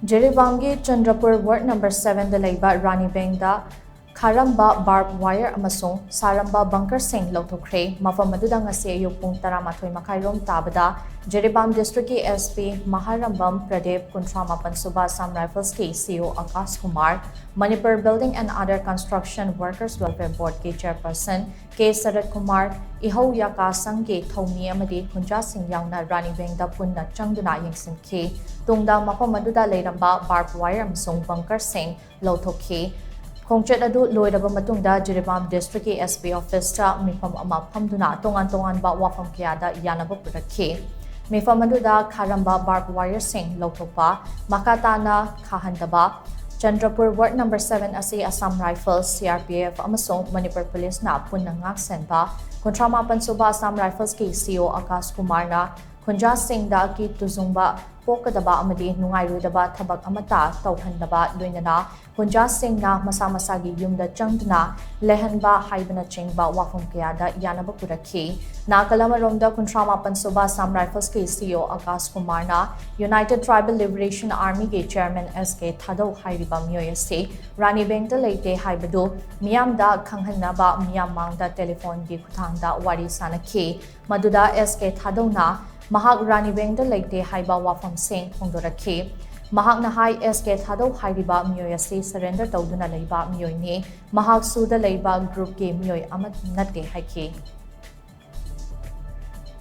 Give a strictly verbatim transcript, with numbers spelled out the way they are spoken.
ꯖꯤꯔꯤꯕꯥꯝꯒꯤ Chandrapur ward number ꯁꯚꯦꯟꯗ ꯂꯩꯕ ꯔꯥꯅꯤ ꯕꯦꯡꯗ ꯈꯥꯔꯝꯕ ꯕꯥꯔꯕ ꯋꯥꯌꯔ ꯑꯃꯁꯨꯡ ꯁꯥꯔꯝꯕ ꯕꯪꯀꯔꯁꯤꯡ ꯂꯧꯊꯣꯛꯈ꯭ꯔꯦ꯫ ꯃꯐꯝ ꯑꯗꯨꯗ ꯉꯁꯤ ꯑꯌꯨꯛ ꯄꯨꯡ ꯇꯔꯥꯃꯥꯊꯣꯏ ꯃꯈꯥꯏꯔꯣꯝ ꯇꯥꯕꯗ ꯖꯤꯔꯤꯕꯥꯝ ꯗꯤꯁꯇ꯭ꯔꯤꯛꯀꯤ ꯑꯦꯁ ꯄꯤ ꯃꯍꯥꯔꯝꯕꯝ ꯄ꯭ꯔꯗꯤꯞ, ꯀꯨꯟꯊ꯭ꯔꯥ ꯃꯥꯄꯟ ꯁꯨꯕ Assam ꯔꯥꯏꯐꯜꯁꯀꯤ C E O Akash Kumar, Manipur building and other construction workers welfare ꯕꯣꯔꯗꯀꯤ ꯆꯦꯌꯔꯄꯔꯁꯟ ꯀꯦ ꯁꯔꯠ ꯀꯨꯃꯥꯔ, ꯏꯍꯧ ꯌꯥꯀꯥ ꯁꯪꯒꯤ ꯊꯧꯃꯤ ꯑꯃꯗꯤ ꯈꯨꯟꯖꯥꯁꯤꯡ ꯌꯥꯎꯅ ꯔꯥꯅꯤ ꯕꯦꯡꯗ ꯄꯨꯟꯅ ꯆꯪꯗꯨꯅ ꯌꯦꯡꯁꯤꯟꯈꯤ꯫ ꯇꯨꯡꯗ ꯃꯐꯝ ꯑꯗꯨꯗ ꯂꯩꯔꯝꯕ ꯕꯥꯔꯕ ꯋꯥꯌꯔ ꯑꯃꯁꯨꯡ ꯕꯪꯀꯔꯁꯤꯡ ꯂꯧꯊꯣꯛꯈꯤ꯫ ꯈꯣꯡꯆꯠ ꯑꯗꯨ ꯂꯣꯏꯔꯕ ꯃꯇꯨꯡꯗ ꯖꯤꯔꯤꯕꯥꯝ ꯗꯤꯁꯇ꯭ꯔꯤꯛꯀꯤ ꯑꯦꯁ ꯄꯤ ꯑꯣꯐꯤꯁꯇ ꯃꯤꯐꯝ ꯑꯃ ꯐꯝꯗꯨꯅ ꯇꯣꯉꯥꯟ ꯇꯣꯉꯥꯟꯕ ꯋꯥꯐꯝ ꯀꯌꯥꯗ ꯌꯥꯅꯕ ꯄꯨꯔꯛꯈꯤ꯫ ꯃꯤꯐꯝ ꯑꯗꯨꯗ ꯈꯥꯔꯝꯕ ꯕꯥꯔꯕ ꯋꯥꯌꯔꯁꯤꯡ ꯂꯧꯊꯣꯛꯄ, ꯃꯈꯥ ꯇꯥꯅ ꯈꯥꯍꯟꯗꯕ, ꯆꯟꯗ꯭ꯔꯄꯨꯔ ꯋꯥꯔꯗ ꯅꯝꯕꯔ ꯁꯚꯦꯟ ꯑꯁꯤ Assam rifles, C R P F ꯑꯃꯁꯨꯡ ꯃꯅꯤꯄꯨꯔ ꯄꯨꯂꯤꯁꯅ ꯄꯨꯟꯅ ꯉꯥꯛꯁꯦꯟꯕ, ꯀꯨꯟꯊ꯭ꯔꯥ ꯃꯥꯄꯟ ꯁꯨꯕ Assam ꯔꯥꯏꯐꯜꯁꯀꯤ C E O Akash ꯀꯨꯃꯥꯔꯅ ꯈꯨꯟꯖꯥꯁꯤꯡꯗ ꯀꯤ ꯇꯨꯖꯨꯡꯕ ꯄꯣꯛꯀꯗꯕ ꯑꯃꯗꯤ ꯅꯨꯡꯉꯥꯏꯔꯣꯏꯗꯕ ꯊꯕꯛ ꯑꯃꯠꯇ ꯇꯧꯍꯟꯗꯕ, ꯂꯣꯏꯅꯅ ꯈꯨꯟꯖꯥꯁꯤꯡꯅ ꯃꯁꯥ ꯃꯁꯥꯒꯤ ꯌꯨꯝꯗ ꯆꯪꯗꯨꯅ ꯂꯩꯍꯟꯕ ꯍꯥꯏꯕꯅꯆꯤꯡꯕ ꯋꯥꯐꯝ ꯀꯌꯥꯗ ꯌꯥꯅꯕ ꯄꯨꯔꯛꯈꯤ꯫ ꯅꯥꯀꯜ ꯑꯃꯔꯣꯝꯗ ꯀꯨꯟꯊ꯭ꯔꯥ ꯃꯥꯄꯟ ꯁꯨꯕ Assam ꯔꯥꯏꯐꯜꯁꯀꯤ C E O Akash ꯀꯨꯃꯥꯔꯅ United Tribal Liberation Armyꯒꯤ ꯆꯦꯌꯔꯃꯦꯟ ꯑꯦꯁ ꯀꯦ ꯊꯥꯗꯧ ꯍꯥꯏꯔꯤꯕ ꯃꯤꯑꯣꯏ ꯑꯁꯤ ꯔꯥꯅꯤ ꯕꯦꯡꯇ ꯂꯩꯇꯦ ꯍꯥꯏꯕꯗꯨ ꯃꯤꯌꯥꯝꯗ ꯈꯪꯍꯟꯅꯕ ꯃꯤꯌꯥꯝ ꯃꯥꯡꯗ ꯇꯦꯂꯤꯐꯣꯟꯒꯤ ꯈꯨꯠꯊꯥꯡꯗ ꯋꯥꯔꯤ ꯁꯥꯅꯈꯤ꯫ ꯃꯗꯨꯗ ꯑꯦꯁ ꯀꯦ ꯊꯥꯗꯧꯅ ꯃꯍꯥꯛ ꯔꯥꯅꯤ ꯕꯦꯡꯗ ꯂꯩꯇꯦ ꯍꯥꯏꯕ ꯋꯥꯐꯝꯁꯤꯡ ꯐꯣꯡꯗꯣꯔꯛꯈꯤ꯫ ꯃꯍꯥꯛꯅ ꯍꯥꯏ, ꯑꯦꯁ ꯀꯦ ꯊꯥꯗꯧ ꯍꯥꯏꯔꯤꯕ ꯃꯤꯑꯣꯏ ꯑꯁꯤ ꯁꯔꯦꯟꯗꯔ ꯇꯧꯗꯨꯅ ꯂꯩꯕ ꯃꯤꯑꯣꯏꯅꯤ, ꯃꯍꯥꯛ ꯁꯨꯗ ꯂꯩꯕ ꯒ꯭ꯔꯨꯞꯀꯤ ꯃꯤꯑꯣꯏ ꯑꯃ ꯅꯠꯇꯦ ꯍꯥꯏꯈꯤ꯫